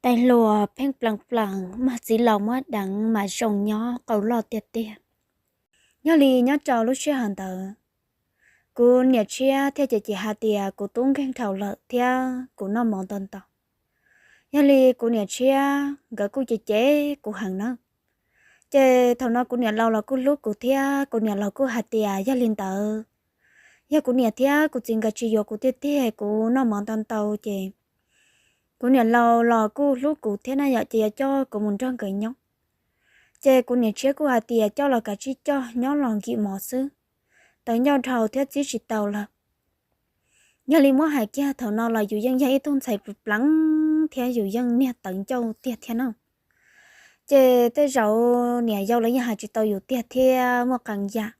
Tais hluas pheej plees plees mas txiv laus muab deev mas zoo nyob qau loj tiag tiag. Yog li nyob rau lub sij hawm ntawd, kuv niam tshiab thiaj cem cem hais tias kuv tub nkeeg dhau lawm thiab kuv noj mov ntau ntau. Yog li kuv niam tshiab nkawd kuj cem cem kuv heev na. Ces thaum no kuv niam laus los kuj hlub kuv thiab kuv niam laus kuj hais tias yog li ntawd, yog kuv niam thiab kuv txiv nkawd tsis yuav kuv tiag tiag, kuv noj mov ntau ntau ces kuv niam laus los kuj hlub kuv thiab na yom, ces yuav coj kuv mus nrog nkawd nyob. Ces kuv niam tshiab kuj hais tias coj los kav tsij coj, nyob los nkim mov xwb, tawv ncauj dhau thiab txib tsis tau lawm. Yog li muab hais kiag thaum no los yus yeej yog ib tug ntxhais plees plees thiab yus yeej niag tawv ncauj tiag thiab na. Ces tej zaum niam yau lawv yeej hais tsis tau yus tiag thiab muaj qee yam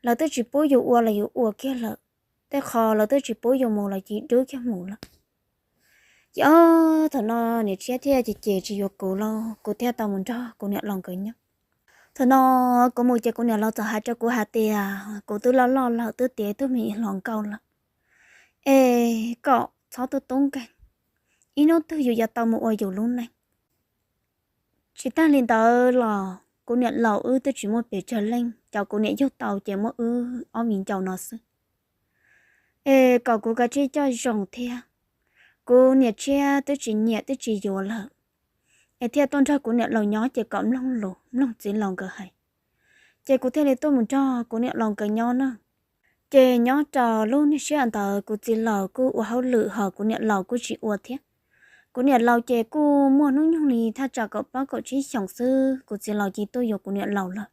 lawv twb tsis pub yus ua los yus ua kiag lawm, tej qho lawv twb tsis pub yus mus los cia li dub kiag mus lawm. Ces ob thaum no niam tshiab thiaj cem cem tsis yuav kuv lauj, kuv thiaj tau mus nrog kuv niam laus nkawd nyob. Thaum no kuv mus ces kuv niam laus txawm hais rau kuv hais tias kuv twb loj loj lawm, twb tiav ib tug me hluas nkauj lawm, es kom txhob tub tub nkeeg, ib hnub twg yus yuav tau mus ua yus lub neej. Tsis tag li ntawd los kuv niam laus wb twb tsis muaj pes tsawg leej, cov kuv niam yug tau ces muaj wb ob viv ncaus no xwb. Es kom kuv kav tsij coj zoo thiab, kuv niam tshiab twb tsis nyiam twb tsis yuav lawm, es thiaj tuaj nrog kuv niam laus nyob ces kom mloog lus mloog txiv laus nkawd hais. Ces kuv thiaj li tuaj mus nrog kuv niam laus nkawd nyob na. Ces nyob rau lub niag sij hawm ntawd kuv txiv laus kuj ua hauj lwm ho kuv niam laus kuj tsis ua thiab. Kuv niam laus ces kuj muaj hnub nyoog li thaj tsam kaum plaub kaum tsib xyoos xwb kuv txiv laus cia li tuaj yuav kuv niam laus lawm.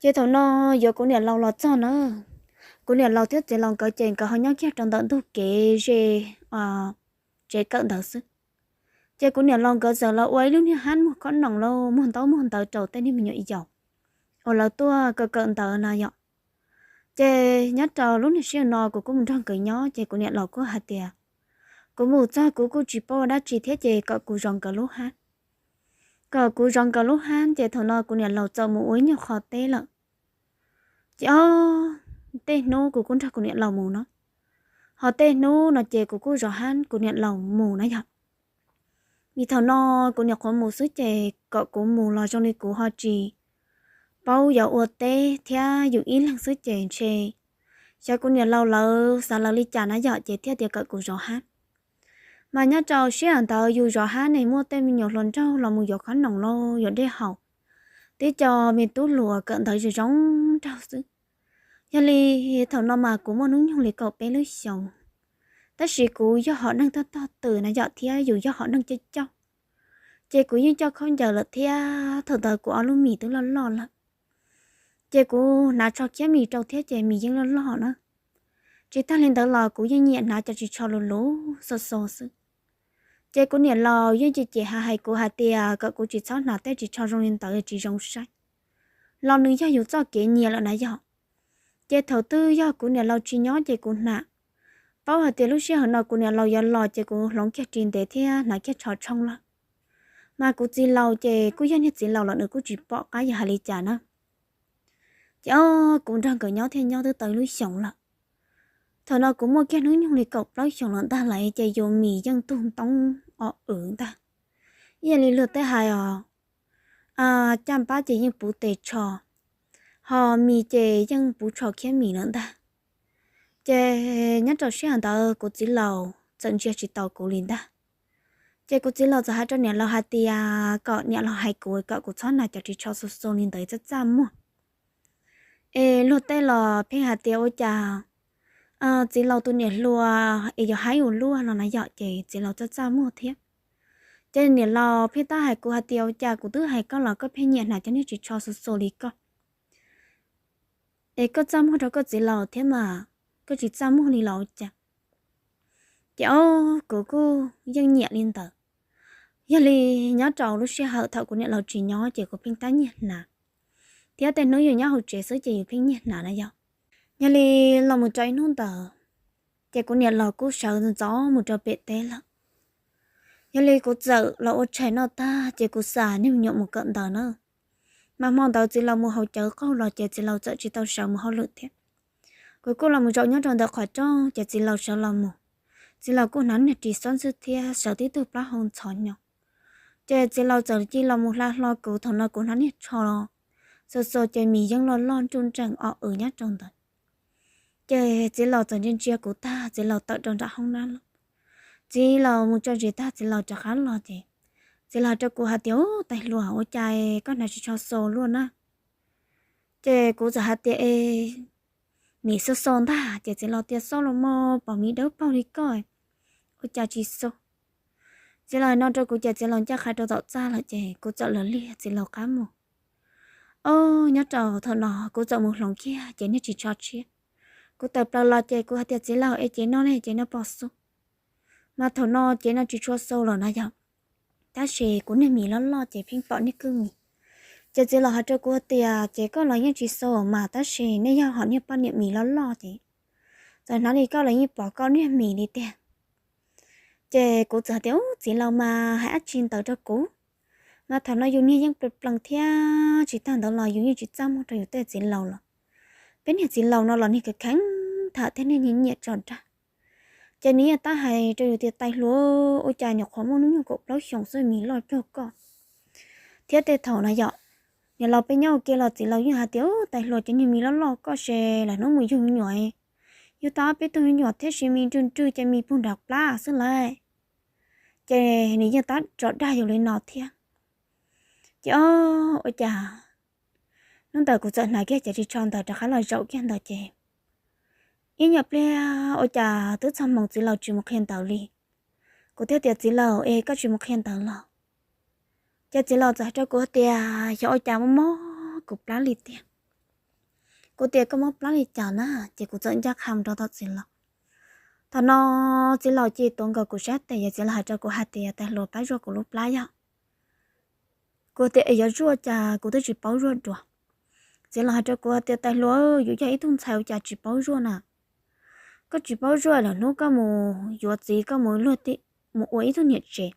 Ces thaum no yuav kuv niam laus los txog na, kuv niam laus thiab txiv laus nkawd ces nkawd ho nyob kiag rau ntawm ntug kev ze tsev kawm ntawd xwb. Ces kuv niam laus nkawd txawm los ua ib lub niag hab muag khob noom lauj, muag ntaub muag ntawv rau tej niag me nyuam yaus uas lawv tuaj kawm kawm ntawv na yom. Ces nyob rau lub niag sij hawm no kuv kuj mus nrog nkawd nyob ces kuv niam laus kuj hais tias kuv mus txog kuv kuj tsis paub ua dab tsi thiab ces kom kuv zov nkawd lub hab. Kom kuv zov nkawd lub hab ces thaum no kuv niam laus txawm mus ua ib nyuag qho teb lawm. Ces ob tej hnub kuv kuj nrog kuv niam laus mus no, ho tej hnub no ces kuv kuj zov hab kuv niam laus mus na yom. Vim thaum no kuv niam qhuav mus xwb ces kom kuv mus los zoo li kuv ho tsis paub yuav ua teb thiab yus ib leeg xwb ces ntshe xyov kuv niam laus lawv xav lawv li cas na yom, ces thiaj tias kom kuv zov hab. Mas nyob rau sij hawm ntawd yus zov hab ne muaj tej me nyuam hluas nraug los mus yuav khob noom lauj, yuav dej haus, twb cov me tub hluas kawm ntawv zoo zoo nraug xwb. Yog li thaum no mas kuv muaj hnub nyoog li kaum peb lub xyoos, tab sis kuv yog hom neeg tog tog twm na yom thiab yus yog hom neeg coj coj, ces kuv yeej coj khaub ncaws lawm thiab thaum ntawd kuv ob lub mis twb loj loj lawm. Ces kuv hnav tsho khiab mis rau thiab ces mis yeej loj loj na. Tsis tag li ntawd los kuv yeej nyiam hnav cov ris tsho luv luv xo xo xwb. Ces kuv niam laus yeej cem cem hais hais kuv hais tias kom kuv tsis txhob hnav tej ris tsho zoo li ntawd tsis zoo saib, los nws yog yus txoj kev nyiam lawm na yom. Ces thaum twg yog kuv niam laus tsis nyob ces kuv hnav. Paub hais tias lub sij hawm no kuv niam laus yuav los ces kuv hloov kiag ris ntev thiab hnav kiag tsho tshooj lawm. Mas kuv txiv laus ces kuj yog niag txiv laus los nws kuj tsis pom qab yuav hais li cas na. Ces ob kuv nrog nkawd nyob thiaj nyob twb tau ib lub xyoos lawm. Thaum no kuv muaj kiag hnub nyoog li kaum plaub xyoos lawm ntag lauj, ces yus mis yeej tug ntoob o wv ntag. Ib yam li luag tej hais os, caj npab ces yeej puv tes tsho, ho mis ces yeej puv tsho khiab mis lawm ntag. Ces nyob rau sij hawm ntawd kuv txiv laus txawm ntsia tsis tau kuv li ntag. Ces kuv txiv laus txawm hais rau niam laus hais tias kom niam laus hais kuv kom kuv txhob hnav cov ris tsho xu xu li ntawd txaj txaj muag. Es luag tej los pheej hais tias ua cas txiv laus tus niam hluas es yuav haib ua luaj los na yom, ces txiv laus txaj txaj muag thiab. Ces niam laus pheej tab hais kuv hais tias ua cas kuv twb hais koj los koj pheej nyiam hnav cov niag ris tsho xu xu li koj. Es koj txaj muag rau koj txiv laus thiab mas, koj tsis txaj muag li los ua cas? Ces ob kuv kuj yeej nyiam li ntawd. Yog li nyob rau lub sij hawm thaum kuv niam laus tsis nyob ces kuv pheej tab nyiag hnav, thiab tej hnub yus nyob hauv tsev xwb ces yus pheej nyiag hnav na yom. Yog li los mus rau ib hnub ntawd, ces kuv niam laus kuj sawv ntxov mus rau pem teb lawm. Yog li kuv txawm los ua tshais noj tag ces kuv xa niag me nyuam mus kawm ntawv na. Mas hmo ntawd txiv laus mus haus cawv qaug los ces txiv laus txawm tsis tau sawv mus hauj lwm thiab. Kuv kuj los mus zaum nyob rau ntawm qhov rooj ces txiv laus sawv los mus. Txiv laus kuj hnav niag ris xab ntxwg thiab sawv tib tug plaub hau ntxhov nyo. Ces txiv laus txawm cia li los mus hla hlo kuv, thaum no kuv hnov niag tsho los xaus xaus ces mis yeej loj loj nruj nreem o w nyob rau ntawd. Ces txiv laus txawm ntsia ntsia kuv tag, txiv laus tawm rau nram hoob nab los. Txiv laus mus tso zis tag, txiv laus rov qab los ces txiv laus hais rau kuv hais tias, Ub, tais hluas, ua cas koj hnav tsis tshua xaus luaj na? Ces kuv txawm hais tias, E, mis xaus xaus ntag. Ces txiv laus tias, Xaus los mas, pom mis dawb paug li koj, ua cas tsis xaus? Txiv laus hais no rau kuv ces txiv laus ncaj qha rau tom txaj lawm ces kuv txawm los liag txiv laus qab mus. Ob, nyob rau thaum no kuv txawm mus hloov kiag ces niag ris tsho tshiab. Kuv tawm plaws los ces kuv hais tias, Txiv laus, es ces no ne, ces no pom xaus? Mas thaum no ces no tsis tshua xaus los no yog, tab sis kuv niag mis loj loj ces pheej pom niag kwj mis. Ces txiv laus hais rau kuv tias, Ces koj los yeej tsis xaus mas, tab sis nej yog hom niag poj niam mis loj loj ces txawm hnav li koj los yeej pom koj niag mis li tiag. Ces kuv txawm hais tias, Ub, txiv laus mas hais dab tsi ntawd rau kuv? Mas thaum no yus niag yeej plees plees thiab, tsis tag ntawd los yus yeej tsis txaj muag rau yus tej txiv laus los. Peb niag txiv laus no los niag kheev kheev tham thiab niag nyiam nyiam tso dag. Ces nws yeej tab hais rau yus tias, Tais hluas, ua cas nyuam qhuav muaj hnub nyoog kaum plaub xyoos xwb mis loj cuag koj? Thiab tej thaum no yom, niam laus peb nyob ua ke los txiv laus yeej hais tias, Ub, tais hluas, cov niag mis loj loj koj ces lawm hnub mus yug me nyuam, yug tau ob peb tug me nyuam thiab sis mis nrwg nrwg ces mis puag nram plab xwb lawm. Ces nws yeej tab tso dag yus li no thiab. Ces ob, ua cas hnub ntawd kuv txawm hnav kiag cov ris tsho ntawd rov qab los zaum kiag ntawd ces ib nyuag pliag ua cas twb txog hmoov txiv laus tsis mus qhia ntawv li. Kuv thiaj tias, Txiv laus, es koj tsis mus qhia ntawv los? Ces txiv laus txawm hais rau kuv tias, Xyov ua cas mob mob kuv plab li tiag. Kuv tias, Koj mob plab li cas na? Ces kuv txawm ncaj qha mus rau tom txiv laus. Thaum no txiv laus cia li tuav nkaus kuv sab tes, ces txiv laus hais rau kuv hais tias, Tais hluas, pab zuaj kuv lub plab yog. Kuv tias, Es yuav zuaj cas kuv twb tsis paub zuaj dua. Txiv laus hais rau kuv tias, Tais hluas, yus yog ib tug ntxhais ua cas tsis paub zuaj na? Koj tsis paub zuaj lawm hnub koj mus yuav txiv koj mus luag mus ua ib tug niam tsev,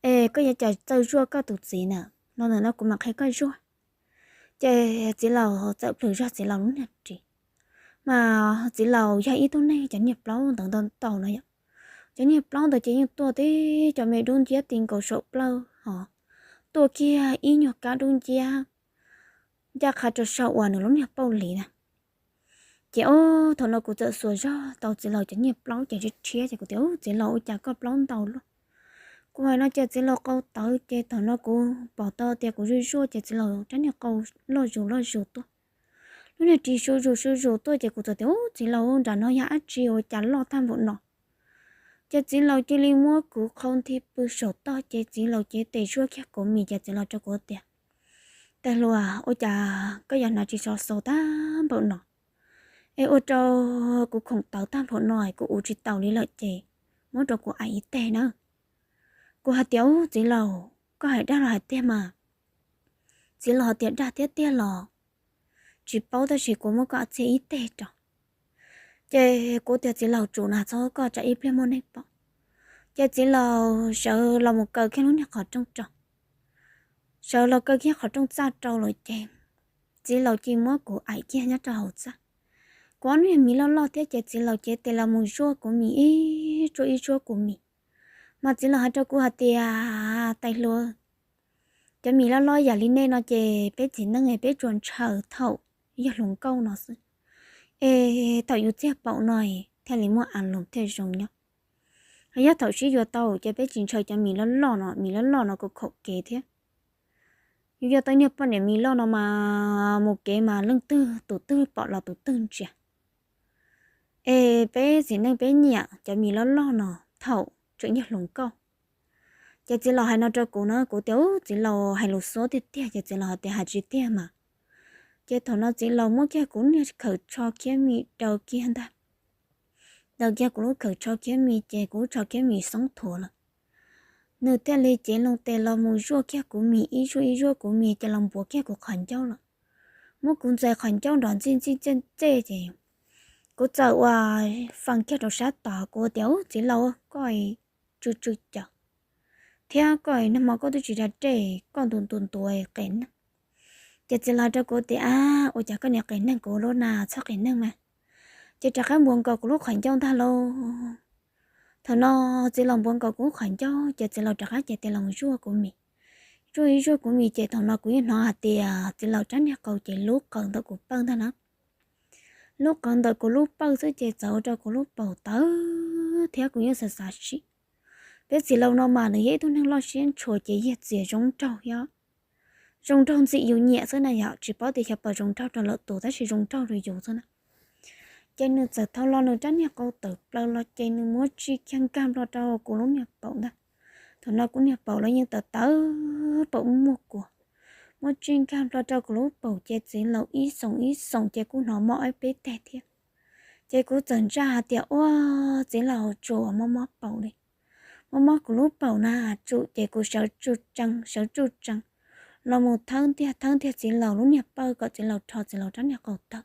es koj yuav cas txawj zuaj koj tus txiv na? Los ntawm no kuv mam qhia koj zuaj. Ces txiv laus txawm plhws zog txiv laus lub niag ris. Mas txiv laus yog ib tug neeg cov niag plaub ntawd ntau ntau no yom. Cov niag plaub ntawd ces yeej tuaj tib cov me dub nciab ti nkaus saum plawv ho tuaj kiag ib nyuag kab dub nciab ncaj qha rau saum uas nws lub niag pauj li na. Ces ob, thaum no kuv txawm xuas zog tau txiv laus cov niag plaub ces rhiab rhiab ces kuv tias, Ub, txiv laus, ua cas koj plaub ntau luaj? Kuv hais no ces txiv laus qau tawv ces thaum no kuv pom tau tias kuv zuaj zuaj ces txiv laus rab niag qau loj zus loj zus tuaj. Lub niag ris su zus su zus tuaj ces kuv txawm tias, Ub, txiv laus, nram no yog dab tsi ua cas loj tag npaum no? Ces txiv laus cia li muab kuv qhau nthi pw saum toj ces txiv laus cev tes zuaj kiag kuv mis ces txiv laus rau kuv tias, Tais hluas, ua cas koj yuav hnav ris tsho xaus tag npaum no? Es ua rau kuv khoom tawv tag npaum no kuv ua tsis taus li lawm ces muab rau kuv aim ib teg na. Kuv hais tias, Ub, txiv laus, koj hais dag los hais tiag mas? Txiv laus hais tias, Dag thiab tiag los tsis paub tab sis kuv muab koj txhiab ib teg rau. Ces kuv tias, Txiv laus, tsum na, txhob koj tsam ib pliag muaj neeg pom. Ces txiv laus sawv los mus kaw kiag lub niag qhov rooj rau. Sawv los kaw kiag qhov rooj txaj rau lawm ces txiv laus cia li muab kuv aim kiag nyob rau hauv txaj. Kuv ob niag mis loj loj thiab ces txiv laus cev tes los mus zuaj kuv mis, ib zuaj ib zuaj kuv mis. Mas txiv laus hais rau kuv hais tias, Tais hluas, cov mis loj loj yam li nej no ces peb txiv neej peb tsuas ntshaw thaum yog hluas nkauj no xwb. Es thaum yus txiag paum no thiaj li muaj a loos thiaj zoo nyob. Yog thaum sib yuav tau ces peb tsis ntshaw cov mis loj loj no, mis loj loj no kuj khaum kev thiab. Yus yog tau niag poj niam mis loj no mas mus kev mas leej twg tus twg pom los tus twg ntsia. Es peb txiv neej peb nyiam cov mis loj loj no thaum tseem yog hluas nkauj. Ces txiv laus hais no rau kuv na, kuv tias, Ub, txiv laus hais lus xuab tiag tiag. Ces txiv laus hais tias, Hais tsis tiag mas. Ces thaum no txiv laus muab kiag kuv niag khaws tsho khiab mis daws kiag ntag. Daws kiag kuv lub khaws tsho khiab mis ces kuv lub tsho khiab mis xoob thuav lawm. Nws thiaj li cev loo tes los mus zuaj kiag kuv mis, ib zuaj ib zuaj kuv mis ces los npuav kiag kuv qhov ncauj lawm. Muab kuv ntxais qhov ncauj nrov ntxij ntxij txej txej ces kuv txawm ua fee kiag rau sab tod, kuv tias, Ub, txiv laus, koj tsw tsw cawv thiab koj nag hmo koj twb tsis da dej, koj ntu ntu ntuav qe neeg. Ces txiv laus rau kuv tias, Ab, ua cas koj niam qe neeg kuv lub na, txhob qe neeg mas. Ces rov qab npuav nkaus kuv lub qhov ncauj ntag lauj. Thaum no txiv laus npuav nkaus kuv qhov ncauj ces txiv laus rov qab cev tes los zuaj kuv mis. Zuaj ib zuaj kuv mis ces thaum no kuv yeej hnov hais tias txiv laus rab niag qau ces lub qawv ntawm kuv pawj ntag na. Lub qawv ntawm kuv lub pawj xwb ces txawv ua rau kuv lub paum tawv thiab kuv yeej xav xav sim. Peb txiv laus no mas nws yog ib tug neeg loj siab ntshua ces yog txias zoo nraug thiab zoo nraug ntxim yus nyiam xwb na yom, tsis paub tias xyov puas zoo nraug rau lwm tus tab sis zoo nraug rau yus xwb na. Ces nws txawm thau los nws rab niag qau tawm plaws los ces nws muab tsij kiag nkag nplo rau kuv lub niag paum ntag. Thaum no kuv niag paum los yeej tawv tawv paum muaj kua, muab tsij nkag nplo rau kuv lub paum ces txiv laus ib xoom ib xoom ces kuv hnov mob ib peb teg thiab. Ces kuv txawm ntsaj hais tias ua txiv laus tsuas mob mob paum li, mob mob kuv lub paum na, tsum ces kuv sawv tsuj tsees sawv tsuj tsees los mus thawb ntiag thawb ntiag txiv laus lub niag pawj kom txiv laus rho txiv laus rab niag qau tawm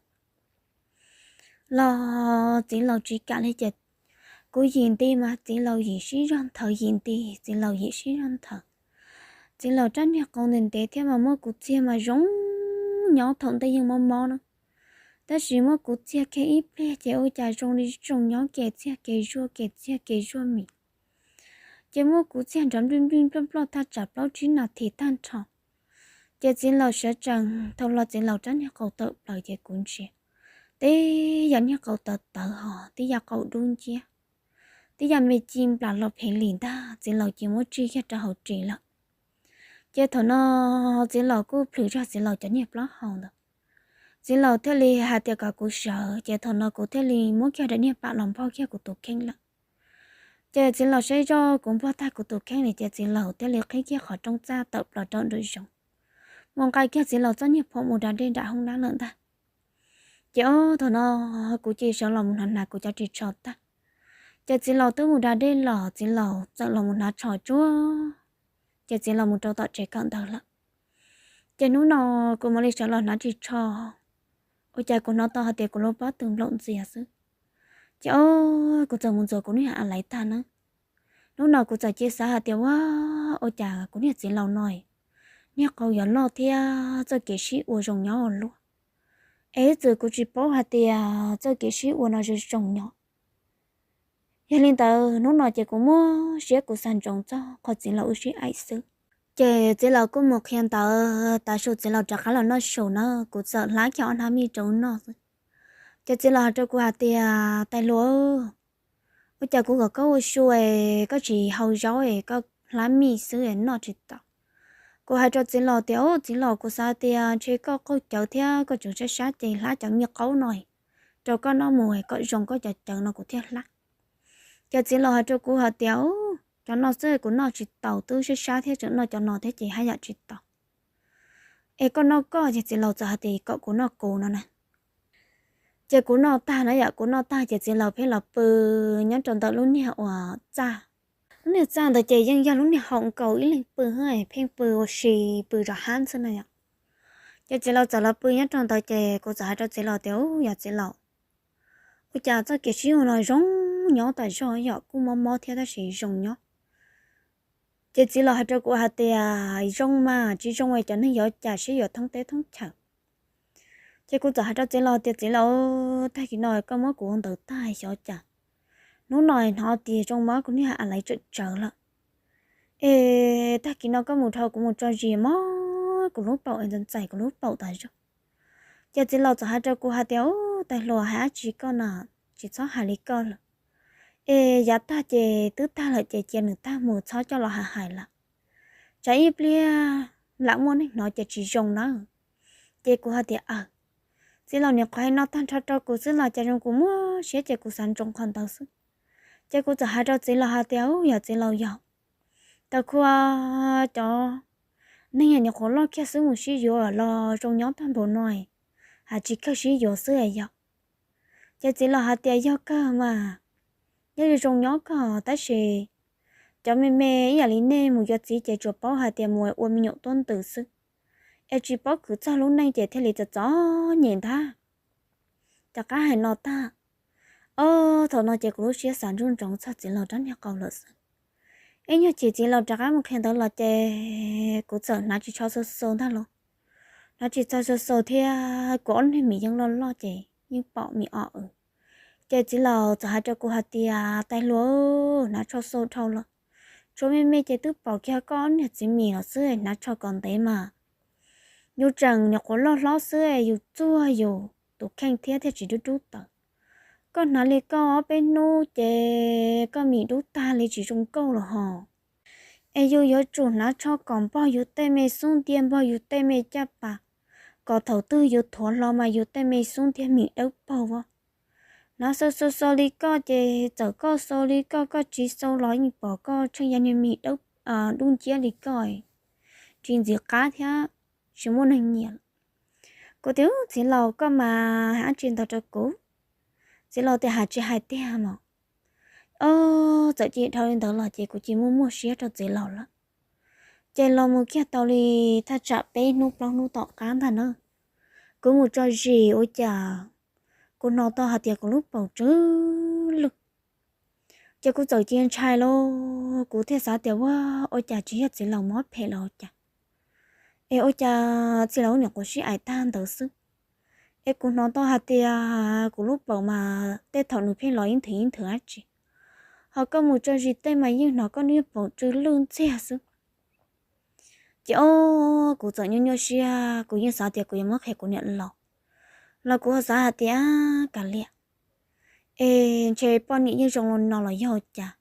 los txiv laus tsis kam li ces kuv yim nti mas txiv laus yim sib zog nthawv, yim nti txiv laus yim sib zog nthawv. Txiv laus rab niag qau ntev ntev thiab mas muab kuv txiag mas zoo nyob, thaum ntej yeej mob mob na, tab sis muab kuv txiag kiag ib pliag ces ua cas zoo li zoo nyob, kev txiag kev zuaj kev txiag kev zuaj mis. Ces muab kuv txiag nrov nplij nplij nploj nploj thaj tsam plaub tsib nas this tag nrho. Ces txiv laus sawv tsees thau los txiv laus rab niag qau tawm plaws ces kuv ntsia, tib yam niag qau tawv tawv ho tib yam qau dub nciab, tib yam me ci nplas los phem li ntag, txiv laus ces muab tsij kiag rau hauv ris lawm. Ces thaum no txiv laus kuj plhws zog txiv laus cov niag plaub hau ntawd, txiv laus thiaj li hais tias kom kuv sawv, ces thaum no kuv thiaj li muab kiag daim niag pam los npog kiag kuv tus kheej lawm. Ces txiv laus saib zoj kuv npog tag kuv tus kheej li ces txiv laus thiaj li qhib kiag qhov rooj txaj tawm plaws rau nraum zoov, mus nqa kiag txiv laus txoj niag phom mus da dej nram hoob nab lawm ntag. Ces ob thaum no kuv cia li sawv los mus hnav hnav kuv cov ris tsho tag, ces txiv laus twb mus da dej los txiv laus txawm los mus hnav tsho tsuag, ces txiv laus mus rau tom tsev kawm ntawv lawm. Ces hnub no kuv mam li sawv los hnav ris tsho, ua cas kuv hnov tau hais tias kuv lub pob tw nplaum ntxias xwb. Ces ob kuv txawm mus ntxuav kuv niag a laiv tag na. Hnub no kuv txawm cia xav hais tias ua, ua cas kuv niag txiv laus no niag qau yuav loj thiab txoj kev sib ua zoo nyob ua luaj, es ib txwm kuv tsis paub hais tias txoj kev sib ua no zoo zoo nyob. Yog li ntawd hnub no ces kuv muab siab kuv xav ntsoov txog qhov txiv laus wb sib aim xwb. Ces txiv laus kuj mus qhia ntawv tav su txiv laus rov qab los noj su na, kuv txawm hlab kiag ob hnab mij rau noj xwb. Ces txiv laus hais rau kuv hais tias tais hluas, ua cas kuv kom koj ua su es koj tsis hau zaub es koj hlab mij xwb es noj tsis tau. Kuv hais rau txiv laus tias ub txiv laus kuv xav tias ntshe koj qaug cawv thiab koj tseem sab sab ces hlab cov mij qaub no rau koj noj mus kom zoo koj cov cawv no kuv thiaj hlab. Ces txiv laus hais rau kuv hais tias ub cov no xwb kuv noj tsis taus, twb sab sab thiab tseem noj cov no thiab ces haj yam tsis tau. Es koj noj koj, ces txiv laus txawm hais tias kom kuv noj kuv no na. Ces kuv noj tag na yom, kuv noj tag ces txiv laus pheej los pw nyob rau ntawm lub niag uas txaj. Lub niag txaj ntawd ces yeej yog lub niag haum nkaus ib leeg pw, pheej pw ua si, pw zov hab xwb na yom. Ces txiv laus txawm los pw nyob rau ntawd ces kuv txawm hais rau txiv laus tias ub yog txiv laus, ua cas txoj kev sib ua no zoo nyob tas zog yom, kuj mob mob thiab tab sis zoo nyob. Ces txiv laus hais rau kuv hais tias zoo mas tsis zoo es cov neeg yuav cas siab yuav thoob teb thoob chaw. Ces kuv txawm hais rau txiv laus tias txiv laus, tag kis no koj muab kuv ua ntawd tag xyov cas hnub no hnov tias zoo mob kuv niag a laiv tsawm tsawv lawm. Es tag kis no koj mus dhau kuv mus tso zis mob kuv lub paum es ntxais ntxais kuv lub paum tas zog. Ces txiv laus txawm hais rau kuv hais tias ub tais hluas, hais dab tsi koj na, tsis txhob hais li koj lawm. Es yav tag ces twb tag lawm ces cia nws tag mus, txhob coj los hais hais lawm, tsam ib pliag lam muaj neeg hnov ces tsis zoo nawb. Ces kuv hais tias aw, txiv laus, niam qhov hais no tag nrho rau kuv xwb los cas zoo kuv muaj siab ces kuv xav ntsoov qhov ntawd xwb. Ces kuv txawm hais rau txiv laus hais tias ub yog txiv laus, yog tau khuab cov neeg niam qhuav loj kiag xwb mus sib yuav los zoo nyob tag npaum no, hais tsis kawg sib yuav xwb yog. Ces txiv laus hais tias yog kawg mas, yog zoo nyob kawg tab sis cov me me ib yam li nej mus yuav txiv ces tsuas paub hais tias mus ua me nyuam tuab ntws xwb, es tsis paub khwv txog lub neej ces thiaj li txom txom nyem ntag. Rov qab hais no tag, ob thaum no ces kuv lub siab xav ntsoov ntsoov txog txiv laus rab niag qau lawm xwb. Ib nyuag chim txiv laus rov qab mus qhia ntawv los ces kuv txawm hnav ris tsho xau xau ntag los, hnav ris tsho xau xau thiab kuv ob lub niag mis yeej loj loj ces yeej pom mis o w. Ces txiv laus txawm hais rau kuv hais tias, tais hluas, hnav tsho xau dhau lawm, tshuav me me ces twb pom kiag koj ob niag txiv mis los xwb, hnav tsho kom ntev mas yus tseem nyuam qhuav loj hlob xwb, yus txuag yus tus kheej thiab thiaj tsis dub dub tawv. Koj hnav li koj ob peb hnub ces koj mis dub tag li tsis zoo nkauj los hos. Es yus yuav tsum hnav tsho kom npog yus tej me xub ntiag, npog yus tej me caj pas, kom thaum twg yus thuav hlo mas yus tej me xub ntiag mis dawb paug as. Hnav xau xau xau li koj ces txawm koj xau li koj, koj tsis xau los yeej pom koj tsheej yog niag mis dub nciab li koj, tsis ntxim qab thiab tsis muaj neeg nyiam. Kuv tias, txiv laus, koj mas hais dab tsi ntawd rau kuv? Txiv laus tias, hais tsis hais tiag mas. Ob, txawm cia dhau li ntawd los ces kuv cia muaj muaj siab rau txiv laus lawm. Ces los mus kiag tau li thaj tsam peb hnub plaub hnub tom qab ntag na, kuv mus tso zis ua cas kuv hnov tau hais tias kuv lub paum tsw lwj. Ces kuv txawm cia ntshai lauj, kuv thiaj xav tias, ua, ua cas tsis yog txiv laus mob phem los ua cas, es ua cas txiv laus nyuam qhuav sib aim tag ntawd xwb, es kuv hnov tau hais tias kuv lub paum mas tej thaum nws pheej los ib nthwv ib nthwv dab tsi, ho koj mus tso zis tej mas yeej hnov koj niag paum tsw lwj ntxiag xwb. Ces ob, kuv txawm nyuaj nyuaj siab, kuv yeej xav tias kuv yuav muab qhia kuv niam laus, los kuv ho xav hais tias, kav liam, es ntshe poj niam yeej zoo li no los yog cas.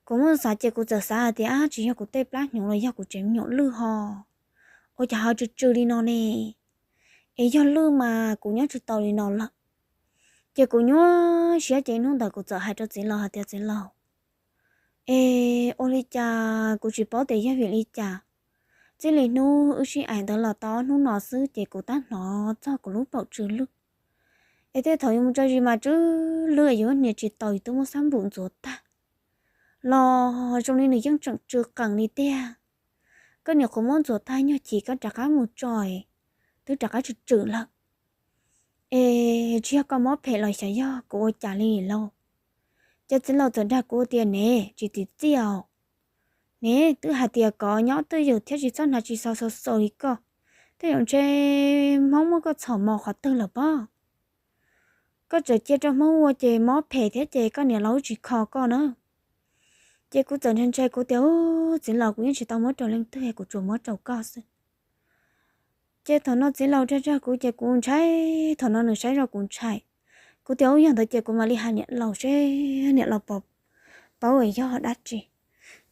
Kuv muab xav ces kuv txawm xav hais tias, ab, tsis yog kuv tej plab hnyuv los yog kuv tsev me nyuam lwj ho, ua cas ho tsw tsw li no ne? Es yog lwj mas kuv nyob tsis tau li no lawm. Ces kuv nyuaj siab ces hnub ntawd kuv txawm hais rau txiv laus hais tias, txiv laus, es ua li cas kuv tsis paub tias yog vim li cas, txij li hnub wb sib aim ntawd los tau hnub no xwb ces kuv tab hnov txog kuv lub paum tsw lwj. Es tej thaum yuav mus tso zis mas tsw lwj, yuav nias tsis tau, yus twb muab xab npum ntxuav tag los zoo li nws yeej tseem tsw qees li tiag. Koj niam qhuav muab ntxuav tag nyuag chim koj rov qab mus tso, twb rov qab tsw tsw lawm. Es tsis yog koj mob phem los xyov yog kuv ua cas li lauj. Ces txiv laus txawm dag kuv tias, ne, tsis txim txiaj os. Ne, twb hais tias koj nyob twj ywm thiab tsis txhob hnav tsis xaus xaus xaus li koj, tej zaum ntshe Hmoob muab koj txhom mos qhov twg lawm pob. Koj txawm cia rau Hmoob ua ces mob phem thiab ces koj niam laus tsis kho koj na. Ces kuv txawm ntshai ntshai kuv tias, txiv laus, kuv yeej tsis tau muab rau leej twg, kuv tsuas muab rau koj xwb. Ces thaum no txiv laus dag dag kuv ces kuv ntshai, thaum no nws saib zoj kuv ntshai. Kuv tias, ub, yog ntawd ces kuv mam li hais niam laus seb niam laus puas paub yog dab tsi.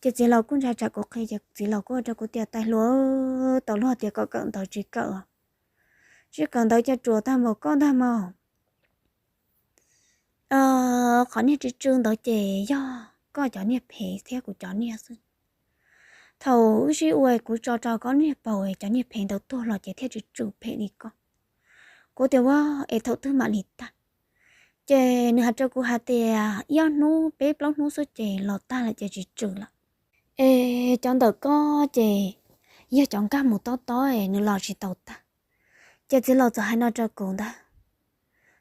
Ces txiv laus kuj ntshai tsam kuv qhia ces txiv laus kuj hais rau kuv tias, tais hluas, tau luag tias kom kawm ntawv tsis kawm, tsis kawm ntawv ces ruam tag npaum koj ntag mas. Qhov niag tsw tsw ntawd ces yog koj cov niag phem thiab kuv cov niag xwb. Thaum wb sib ua kuv tso rau koj niag paum cov niag phem ntawd tuag los ces thiaj tsw tsw phem li koj. Kuv tias, ua, es thaum twg mam li tag? Ces nws hais rau kuv hais tias, ib ob hnub peb plaub hnub xwb ces los tag lawm ces tsis tsw lawm. Es cov ntawm koj ces yog cov nkag mus tob tob es nws los tsis tau tag. Ces txiv laus txawm hais no rau kuv ntag.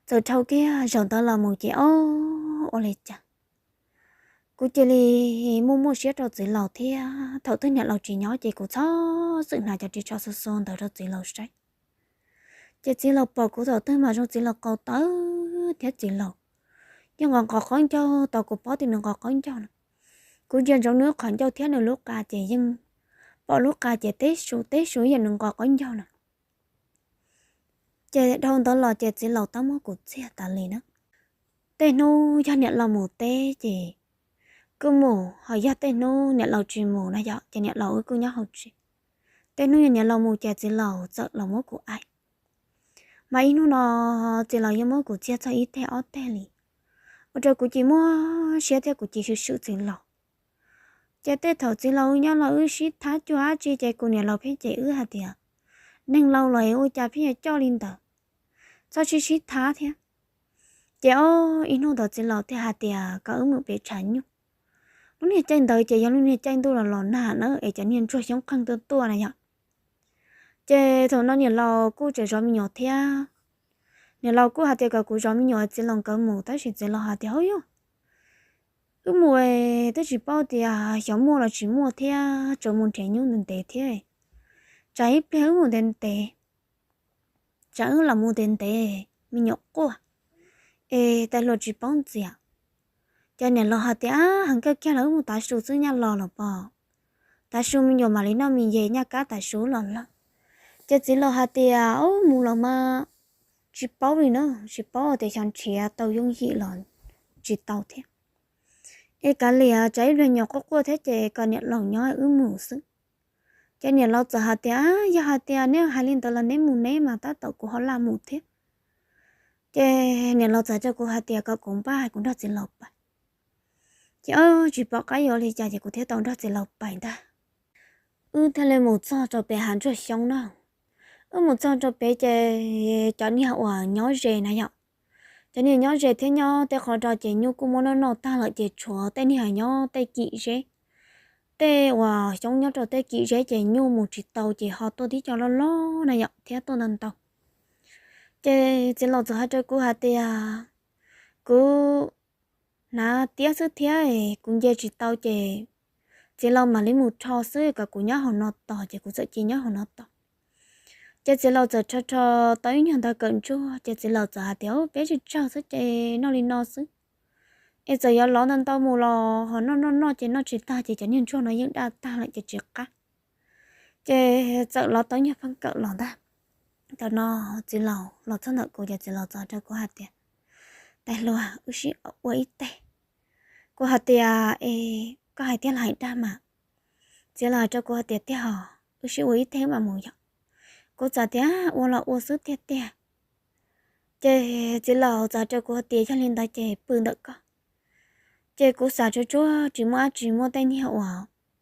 Txawm dhau kiag zaum ntawd los mus ces, ob, ua li cas kuv cia li muaj muaj siab rau txiv laus thiab. Thaum twg niam laus tsis nyob ces kuv txhob txwm hnav cov ris tsho xu xu ntawd rau txiv laus saib. Ces txiv laus pom kuv thaum twg mas zoo txiv laus qau tawv thiab txiv laus yeej nqos nqos qaub ncaug, tau kuv paub tias nws nqos qaub ncaug na. Kuv ntsia ntsoov nws qhov ncauj thiab nws lub qa ces yeej pom lub qa ces teb su teb su yam nws nqos qaub ncaug na. Ces dhau ntawd los ces txiv laus tab muab kuv txiag tas li na. Tej hnub yog niam laus mus teb ces kuj mus, ho yog tej hnub niam laus tsis mus na yom ces niam laus wb kuj nyob hauv tsev. Tej hnub yog niam laus mus ces txiv laus txawm los muab kuv aim. Mas ib hnub no txiv laus yeej muab kuv txiag txog ib teg ob teg li, ua rau kuv cia muaj siab thiab kuv cia swm swm txiv laus. Ces tej thaum txiv laus wb nyob los wb sib thab cuag dab tsi ces kuv niam laus pheej cem wb hais tias, neeg laus los ua cas pheej yuav coj li ntawd, txhob sib sib thab thiab. Ces ob, ib hnub ntawd txiv laus thiaj hais tias kom wb mus pem tshav nyuj. Lub niag caij ntawd ces yog lub niag caij ntuj los los nag na es cov niag ntsuag xyoob qeeg tuaj tuaj na yom. Ces thaum no niam laus kuj tseem zov me nyuam thiab. Niam laus kuj hais tias kom kuv zov me nyuam txiv laus nkawd mus tab sis txiv laus hais tias, hauj yog, wb mus twb tsis paub tias xyov muaj los tsis muaj thiab, tsuas mus nrhiav nyuj ntev ntev thiab, tsam ib pliag wb mus ntev ntev, tsam wb los mus ntev ntev me nyuam quaj, es tais hluas tsis paub ntxias. Ces niam laus hais tias, Ab, heev kawg kiag los wb mus tav su xwb nyaj los los pog. Tav su me nyuam mam li noj me nyuam nyaj kab tav su los lawm. Ces txiv laus hais tias, Ub, mus los mas tsis paub li na, tsis paub tias xyov nrhiav tau yooj yim los tsis tau thiab. Es kav liam, tsam ib pliag nyuam quaj quaj thiab ces kom niam laus nyob wb mus xwb. Ces niam laus txawm hais tias, Yog hais tias neb hais li ntawd los neb mus neb mas tab tom kuv ho laj mus thiab. Ces niam laus txawm hais rau kuv hais tias kom kuv npaj kuv nrog txiv laus pais. Ces wb tsis pom qab yuav li cas ces kuv thiaj tau nrog txiv laus pais ntag. Wb thiaj li mus txog rau pem hav ntsuag xyoob na. Wb mus txog rau pem ces cov niag uas nyob ze na yom, cov niag nyob ze thiab nyob tej qhov ro ces nyuj kuj muab noj noj tag lawm ces tshuav tej niag nyob tej kim zeb, tej uas xyoob nyob rau tej kim zeb ces nyuj mus tsis tau ces ho tuaj tib co loj loj na yom thiab tuaj ntau ntau. Ces txiv laus txawm hais rau kuv hais tias, Kuv hnav tiab xwb thiab kuv nce tsis tau ces txiv laus mam li mus rho xwb, kom kuv nyob hauv no tos. Ces kuv txawm cia nyob hauv no tos. Ces txiv laus txawm rho rho tau ib nyuag ntawd kawm ntsuag ces txiv laus txawm hais tias, Peb tsis tsawg xwb ces noj li no xwb, es txawm yuav lov ntau ntau mus los ho noj noj noj ces noj tsis tag ces cov niag ntsuag no yeej daj tag lawm ces tsis qab. Ces txawm lov tau nyuag pheej kawm los ntag. Thaum no txiv laus los txog ntawm kuv ces txiv laus txawm rau kuv hais tias, Tais hluas, wb sib ua ib teg. Kuv hais tias, Es koj hais tiag los hais dag mas? Txiv laus hais rau kuv hais tias, Tiag hos, wb sib ua ib teg mam mus yom. Kuv txawm tias, Ua los ua xwb tiag tiag. Ces txiv laus txawm hais rau kuv hais tias, Yog li ntawd ces pw ntawm koj. Ces kuv xav tsuag tsuag tsis muaj dab tsi, muaj tej niag uas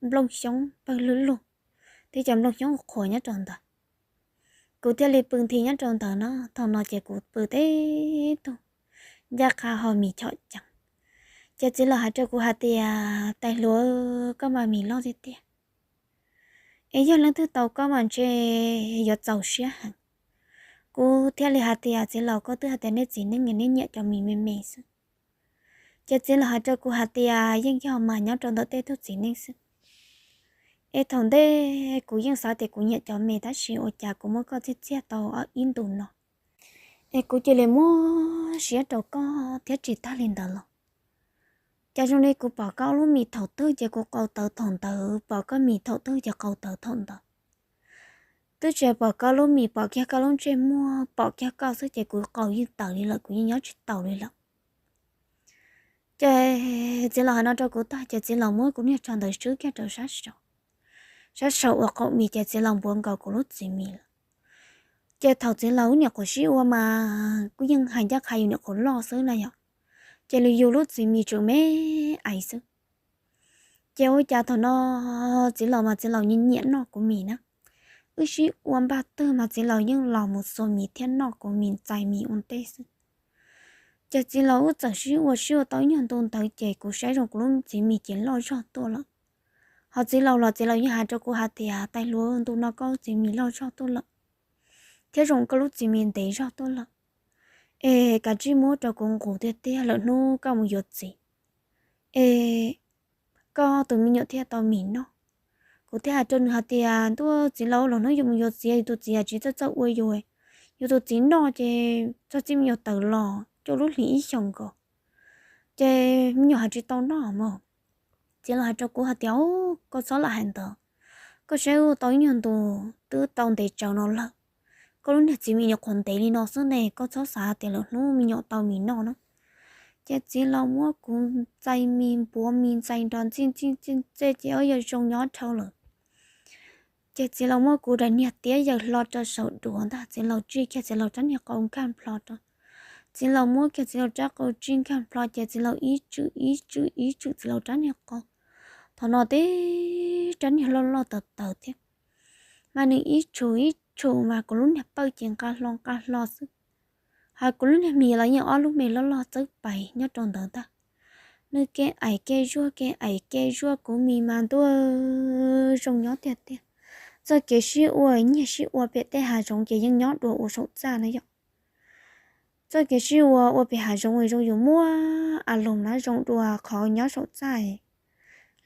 nplooj xyoob pawg lug lug thiab cov nplooj xyoob qhuav nyob rau ntawd. Kuv thiaj li pw nthi nyob rau ntawd no. Thaum no ces kuv pw teb tug ncaj qha ho mis chom ceev. Ces txiv laus hais rau kuv hais tias, Tais hluas, koj mas mis loj tiag tiag, es yog leej twg tau koj mas ntshe yuav txaus siab heev. Kuv thiaj li hais tias, Txiv laus, koj twb hais tias nej txiv neej nyiam, nej nyiam cov mis me me xwb. Ces txiv laus hais rau kuv hais tias, Yeej yog mas, nyob rau ntawm tej tug txiv neej xwb. Es thaum ntej kuv yeej xav tias kuv nyiam cov me tab sis ua cas kuv muab koj txiag txiag tau ib ntus no, es kuv cia li muab siab rau koj thiab tsis tag li ntawd los. Cas zoo li kuv pom koj lub mis thaum twg ces kuv qau tawv thaum ntawd, pom koj mis thaum twg ces qau tawv thaum ntawd. Twb tsis pom koj lub mis, pom kiag koj lub ntsej muag, pom kiag koj xwb ces kuv qau yeej tawv li lawm, kuv yeej nyob tsis taus li lawm. Ces txiv laus hais no rau kuv tag ces txiv laus muab kuv niag tsho ntawd swb kiag rau sab saum, sab saum uas qaum mis ces txiv laus npuav nkaus kuv lub txiv mis lawm. Ces thaum txiv laus wb nyuam qhuav sib ua mas kuj yeej hais ncaj qha yus nyuam qhuav loj xwb na yom, ces li yus lub txiv mis tseem me ais xwb. Ces ua cas thaum no txiv laus mas txiv laus nyiam nyiam noj kuv mis na. Wb sib ua npaj twg mas txiv laus yeej los mus xuas mis thiab noj kuv mis, ntxais mis ua ntej xwb. Ces txiv laus wb txawm sib ua sib ua tau ib nyuag ntu ntawd ces kuv saib zoo kuv lub txiv mis ces loj zog tuaj lawm. Ho txiv laus los txiv laus yeej hais rau kuv hais tias, Tais hluas, ntu no koj lub txiv mis loj zog tuaj lawm, thiab zoo koj lub txiv mis ntev zog tuaj lawm. Es kav tsij muab rau kuv nqus tiag tiag, lwm hnub koj mus yuav txiv es koj tus me nyuam thiaj tau mis noj. Kuv thiaj hais rau nws hais tias, Ntuj, txiv laus, lwm hnub yuav mus yuav txiv, yus tus txiv tsis txawj txawj ua yus, yus tus txiv noj ces txog txij me nyuam tawm los cuaj lub hlis ib xyoos nkaus, ces me nyuam hais tsis tau noj mog. Txiv laus hais rau kuv hais tias, Koj txhob lam hais ntawd, koj saib wb tau ib nyuag ntus twb tau ntev tsawv no lawm, koj lub niag txiv mis nyuam qhuav ntev li no xwb ne, koj txhob xav tias lwm hnub me nyuam tau mis noj na. Ces txiv laus muab kuv ntxais mis, npuav mis ntxais nrov ntxij ntxij ntxij ntxej ces ua yog zoo nyob dhau lawm. Ces txiv laus muab kuv daim niag tiab yaws hlo rau saum duav ntag, txiv laus tsij kiag txiv laus rab niag qau nkag nplho rau. Txiv laus muab kiag txiv laus rab qau tsij nkag nplho ces txiv laus ib tswm ib tswm ib tswm txiv laus rab niag qau. Thaum no tib rab niag loj loj tawv tawv thiab, mas nws ib tshum ib tshum mas kuv lub niag pawj ces nqa hlo nqa hlo xwb. Hos kuv lub niag mis los yeej ob lub me loj loj txawb pais nyob rau ntawd ntag. Nws kev aim kev zuaj kev aim kev zuaj kuv mis mas ntuj, zoo nyob tiag tiag. Txoj kev sib ua nyiag sib ua pem tej hav zoov ces yeej nyob dua ua saum txaj na yom. Txoj kev sib ua ua pem hav zoov zoo yus muab a loos na zoo dua qhov nyob saum txaj.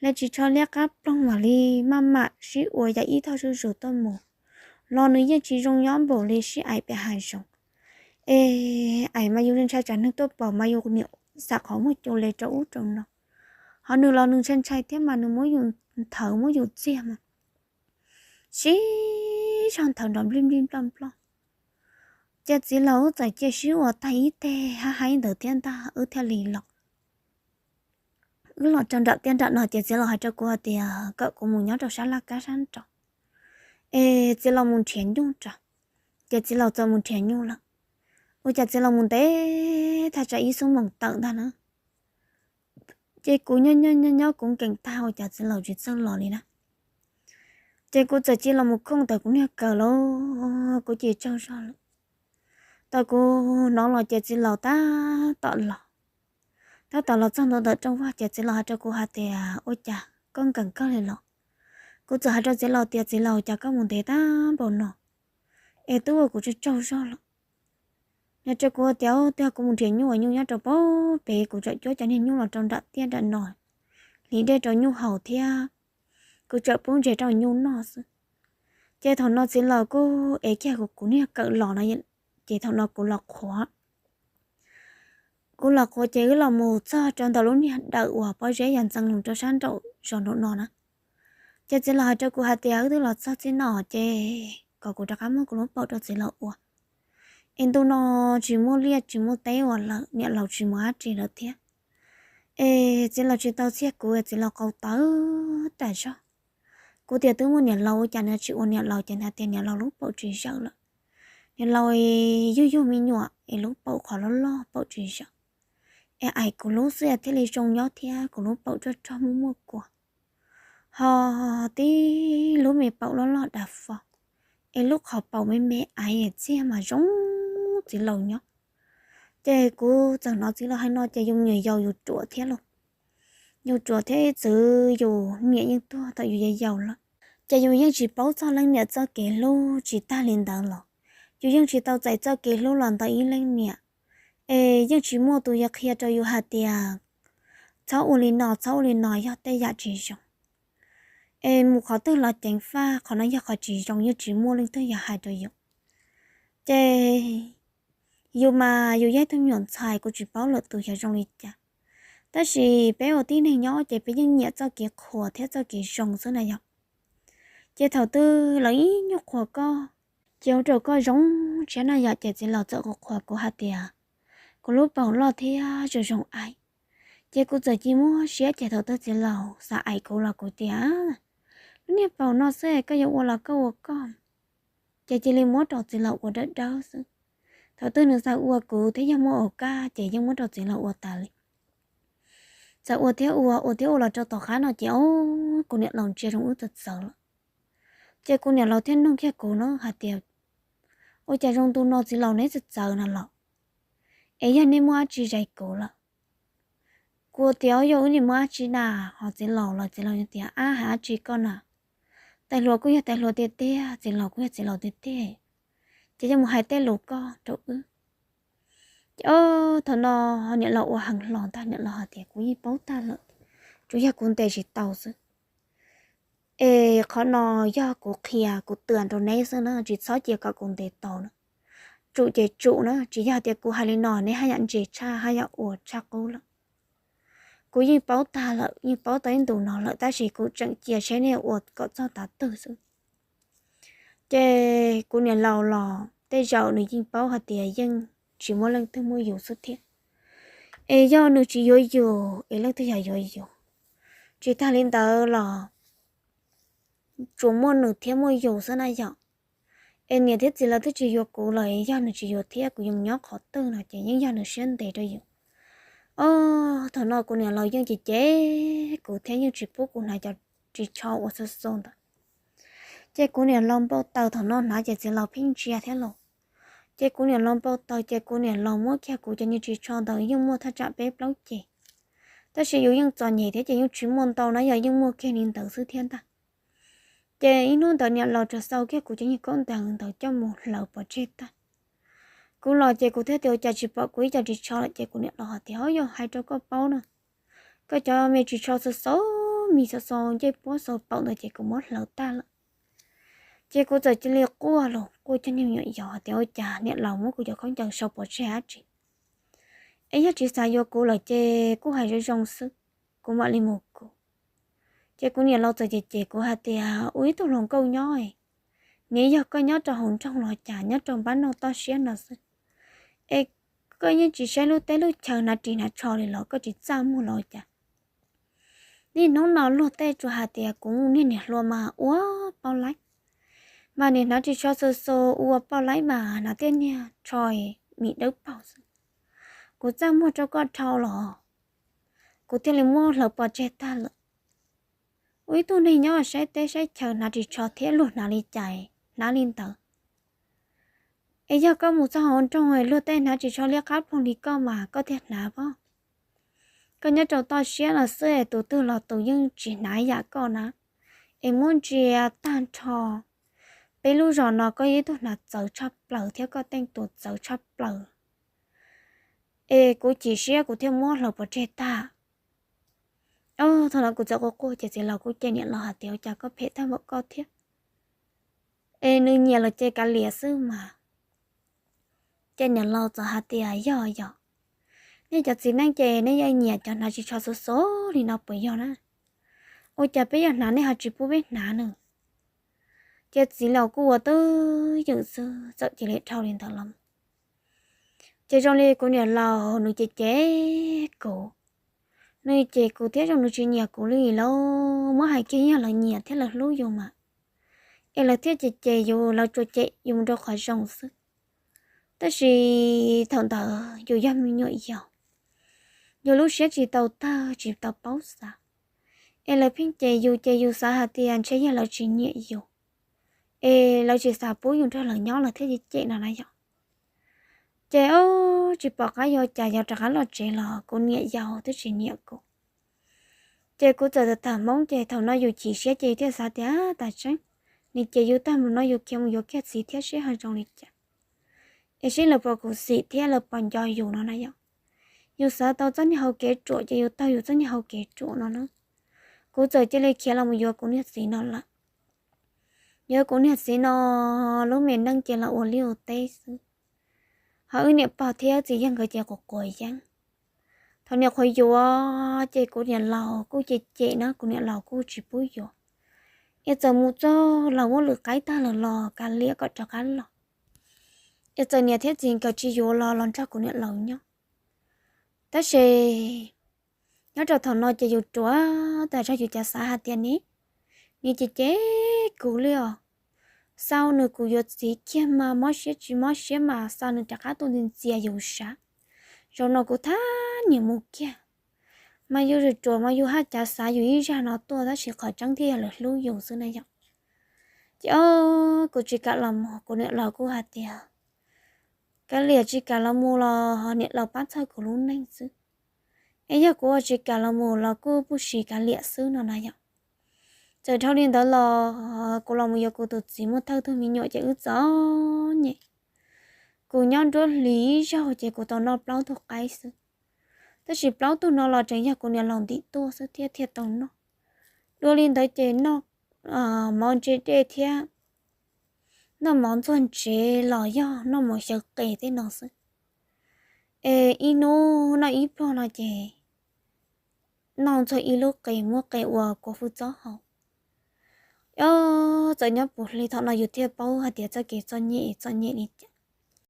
Lawv tsis tsho liab qab ploog mam li maj mam sib ua yam ib thoj zuj zus tuaj mus, los nws yeej tsis zoo nyob npaum li sib aim pem hav zoov. Es ais mas yus ntshai tsam neeg tuaj pom mas yus niam xam qhov muag cuag li rau ub rau no. Ho nws los nws ntshai ntshai thiab mas nws muab yus nthawv muab yus txiag mas sib zog nthawv nrov nplij nplij nploj nploj. Ces txiv laus wb txawm cia sib ua tag ib teg hab haib ntawd thiab ntag wb thiaj li los. Wb los rau nram tiaj nram no ces txiv laus hais rau kuv hais tias kom kuv mus nyob rau sab laj kab sab nraud es txiv laus mus nrhiav nyuj rau. Ces txiv laus txawm mus nrhiav nyuj lawm. Ua cas txiv laus mus ntev tag tsam ib xuab moos tawm ntag na. Ces kuv nyob nyob nyob nyob kuv nkees tag ua cas txiv laus tsis txawj los li na. Ces kuv txawm cia los mus khooj ntawm kuv niag kawm lauj, kuv cia tsaug zog lawm. Tau kuv hnov los ces txiv laus tab tom los, tab tom los txog ntua ntawm rooj vag ces txiv laus hais rau kuv hais tias ua cas koj nkees kawg li los? Kuv txawm hais rau txiv laus tias txiv laus cas koj mus ntev tag npaum no es twb ua kuv tsaug tsaug zog lawm. Nws rau kuv tias tiag kuv mus nrhiav nyuj uas nyuj nyob rau pem pem kuv txawm cuab cov niag nyuj los rau nram tiaj nram no hliv dej rau nyuj haus thiab kuv txawm pub ntses rau nyuj noj xwb. Ces thaum no txiv laus kuj ev kiag kuv niag kawm los no, ces thaum no kuv los qhuav kuv los qhuav ces wb los mus txog rau ntawm lub niag dawm uas pob zeb yog ntxeev lug rau sab nraum zos nraum no na. Ces txiv laus hais rau kuv hais tias wb twb los txog txij no ces kom kuv rov qab muab kuv lub paum rau txiv laus ua es ntu no tsis muaj liaj tsis muaj teb ua lawm, niam laus tsis mus dab tsi lawm thiab. Es txiv laus tsis tau txiag kuv, txiv laus qau tawv tas zog. Kuv tias twb muaj niam laus ua cas nws tsis ua niam laus, ces nws tias niam laus lub paum tsis zawm lawm. Niam laus yug yug me nyuam es lub paum qhov loj loj paum tsis zawm. Es ais kuv lub xwb thiaj li zoo nyob thiab kuv lub paum rog rog muaj muaj kua, ho tib lub me paum loj loj dav fo, es lub qhov paum me me ais txiag mas zoo txiv laus nyob. Ces kuv txawm hnov txiv laus hais no ces yus me nyuam yaus yus ruam thiab lauj. Yus ruam thiab ib txwm yus niam yeej tuag thaum yus yau yau lawm, ces yus yeej tsis paub txog leej niam txoj kev hlub. Tsis tag li ntawd los yus yeej tsis tau txais txoj kev hlub los ntawm ib leej niam. Es yeej tsis muaj tus yuav qhia rau yus hais tias txhob ua li no txhob ua li no yog tej yam tsis zoo, es mus qhov twg los ceev faj, qhov no yog qhov tsis zoo, yeej tsis muaj leej twg yuav hais rau yus. Ces yus mas yus yog ib tug me nyuam ntxhais, kuv tsis paub lwm tus xyov zoo li cas, tab sis peb ua tib neeg nyob ces peb yeej nyiam txoj kev qhuas thiab txoj kev zoo xwb na yog. Ces thaum twg lawv ib nyuag qhuas koj ces ua rau koj zoo siab na yog, ces txiv laus txawm qhuas qhuas kuv hais tias kuv lub paum loj thiab zoo zoo ais. Ces kuv txawm cia muab siab, ces thaum twg txiv laus xav ais kuv los kuv tias lub niag paum no xwb koj yuav ua los koj ua koj. Ces cia li muab rau txiv laus ua dawb dawb xwb. Thaum twg nws xav ua kuv thiab yog muaj ua kaj ces yeej muab rau txiv laus ua tas li. Txawm ua thiab ua, ua thiab ua los rau tom qab no ces o, kuv niam laus ntsia zoo wb txawv txawv lawm. Ces kuv niam laus thiaj nug kiag kuv no hais tias ua cas zoo ntu no txiv laus neb txawv txawv no los, es yog neb muaj dab tsi zais kuv lawm? Kuv tias yog wb niam muaj dab tsi na, ho txiv laus los txiv laus tias ab, hais dab tsi koj na, tais hluas kuj yog tais hluas tiag tiag, txiv laus kuj yog txiv laus tiag tiag, ces yog mus hais tej lus koj rau wb. Ces o, thaum no niam laus ua heev hlo ntag, niam laus hais tias kuv yeej paub tag lawm, tsuas yog kuv ntes tsis tau xwb. Es qhov no yog kuv qhia kuv twam rau neb xwb na, tsis txhob cia kom kuv ntes tau na. Tsum ces tsum na, tsis yog tias kuv hais li no neb haj yam ntse tshaj haj yam ua tshaj qub lawm. Kuv yeej paub tag lawm, yeej paub tau ib ntus no lawm, tab sis kuv tseem cia seb nej ua kom txog tav twg xwb. Ces kuv niam laus los tej zaum nws yeej paub hais tias yeej tsis muaj leej twg muaj yus xwb thiab. Es yog nws tsis yuav yus es leej twg yog yuav yus? Tsis tag li ntawd los tsuas muaj nws thiab muaj yus xwb na yom. Es niam thiab txiv lawv twb tsis yuav kuv lawm, yog nws tsis yuav thiab kuv yuav nyob qhov twg no ces yeej yog nws siab ntev rau yus. O, thaum no kuv niam laus yeej cem cem kuv thiab yeej tsis pub kuv hnav cov ris tsho uas xu xu ntawd. Ces kuv niam laus npau taws, thaum no hnav ces txiv laus pheej ntsia thiab los. Ces kuv niam laus npau taws ces kuv niam laus muab kiag kuv cov niag ris tsho ntawd yeej muaj thaj tsam peb plaub ceg, tab sis yus yeej txom nyem thiab ces yeej tsis muaj ntau na yom, yeej muaj kiag li ntawd xwb thiab ntag. Ces ib hnub ntawd niam laus rov xau kiag kuv cov niag kaub nteeg ntawd coj mus hlawv pov tseg tag. Kuv los ces kuv thiaj tias ua cas tsis pom kuv ib co ris tsho lawm, ces kuv niam laus hais tias o, yog hais rau koj paub na, koj cov me ris tsho xau xau, mis xau xau ncej puab xau paum ntawd ces kuv muab hlawv tag lawm. Ces kuv txawm cia li quaj los quaj cov niag me nyuam yaus hais tias ua cas niam laus muab kuv cov khaub ncaws sau pov tseg dab tsi, es yog tsis xav yuav kuv lawm ces kuj hais zoo zoo xwb, kuv mam li mus kuv. Ces kuv niam laus txawm cem cem kuv hais tias ua ib tug hluas nkauj nyob, nws yog koj nyob rau hauv nroog los cas nyob rau npab noj toj siab no xwb, es koj yeej tsis saib lub teb lub chaw hnav ris hnav tsho li los koj tsis txaj muag los cas. Niaj hnub no luag tej tsuas hais tias kuv niag niam hluas mas ua paub laib, mas niam hnav ris tsho xu xu ua paub laib mas hnav tej niag tsho mis dawb paug xwb. Kuv txaj muag rau koj dhau los kuv thiaj li muab hlawv pov tseg tag lawm. Ua ib tug neeg nyob saib teb saib chaw hnav ris tsho thiab luag hnav li cas hnav li ntawd. Es yog koj mus txog hauv nroog luag tej hnav ris tsho liab qab ploog li koj mas koj thiaj hnav pob. Koj nyob rau toj siab los xwb es tus twg los tus yeej tsis hnav yam koj na. Es muab ntsia tag nrho peb lub zos no koj yog ib tug hnav txawv tshaj plaws thiab koj teej tus txawv tshaj plaws. Es kuv chim siab kuv thiaj muab hlawv pov tseg tag. Thaum no kuv txawm quaj quaj ces txiv laus kuj cem niam laus hais tias ua cas koj phem tag npaum koj thiab, es nws nyiam los ces kav liam xwb mas. Ces niam laus txawm hais tias yog yog, nej cov txiv neej ces nej yeej nyiam cov hnav ris tsho xov xov li no puas yog na? Ua cas peb yog hnav nej ho tsis pub peb hnav nws? Ces txiv laus kuj ua twj ywm xwb txawm cia li dhau li ntawd los. Ces zoo li kuv niam laus nws cem cem kuv, nws cem kuv thiab zoo nws tsis nyiam kuv li lauj, muab hais kiag yog lawv nyiam thiab lawv hlub yus mas, es lawv thiaj cem cem yus, lawv tsuas cem yus mus rau qhov zoo xwb. Tab sis thaum ntawd yus yog me nyuam yaus, yus lub siab tsis tau tawg tsis tau paub xav, es lawv pheej cem yus ces yus xav hais tias ntshe yog lawv tsis nyiam yus, es lawv tsis xav pub yus nrog lawv nyob lawv thiaj cem no na yom. Ces o, tsis pom qab yuav cas yuav rov qab los tsev los kuv niam yau twb tsis nyiam kuv. Ces kuv txawm tawm tawm hmoob ces thaum no yus chim siab ces thiaj xav tias tas tseeb, nws ces yus tag mus no yus khiav mus yuav kiag txiv thiab seb ho zoo li cas, es seb lawv puas khuv xim thiab lawv puas nco yus no na yom. Yus xav tau txoj niag hau kev ruam ces yus taug yus txoj niag hau kev ruam no na. Kuv txawm cia li khiav los mus yuav kuv niag txiv no lawm. Yuav kuv niag txiv no, lub me neej ces los ua liaj ua teb xwb, ho wb niam pog thiab txiv yawg nkawd ces quav quav yeeb. Thaum niam qhuav yuav ces kuv niam laus kuj cem cem na, kuv niam laus kuj tsis pub yuav. Es txawm mus txog los muab lwm qaib tag lawm los kav liam kom rov qab los. Es txawm niam thiab txiv nkawd tsis yuav los los nrog kuv niam laus nyob. Tab sis nyob rau thaum no ces yus ruam tas zog yus cas xav hais tias ne, nws cem cem kuv li os. Xav nws kuv yuav txiv kiag mas mob siab tsis mob siab mas xav nws rov qab tuaj ntxias yus sav. Zaum no kuv thab niam mus kiag, mas yus ruam ruam mas yus haj cav xav yus ib zaj no tuaj tab sis qhov tseeb thiaj yog lawv hlub yus xwb na yom. Ces o, kuv tsis kam los mus, kuv niam laus kuj hais tias kav liam tsis kam los mus los niam laus pab txhawj kuv lub neej xwb. Es yog kuv ua tsis kam los mus los kuj pub siv kav liam xwb no na yom. Txawm dhau li ntawd los kuv los mus yuav kuv tus txiv muaj thawj tug me nyuam ces wb txom nyem. Kuv nyob nruab hlis ib zaug ces kuv tau noj plaub tug qaib xwb. Tab sis plaub tug no los tseem yog kuv niam laus ntim tuaj xwb thiab thiaj tau noj. Dua li ntawd ces noj mov ntse dej thiab noj mov ntxuag ntsev los yog noj mov xyaw qe tej no xwb. Es ib hnub noj ib pluag no ces noj ntxuag ib lub qe muab qe ua kua hwj txob haus. Txawm nyob puv hli thaum no yus thiaj paub hais tias txoj kev txom nyem txom nyem li cas.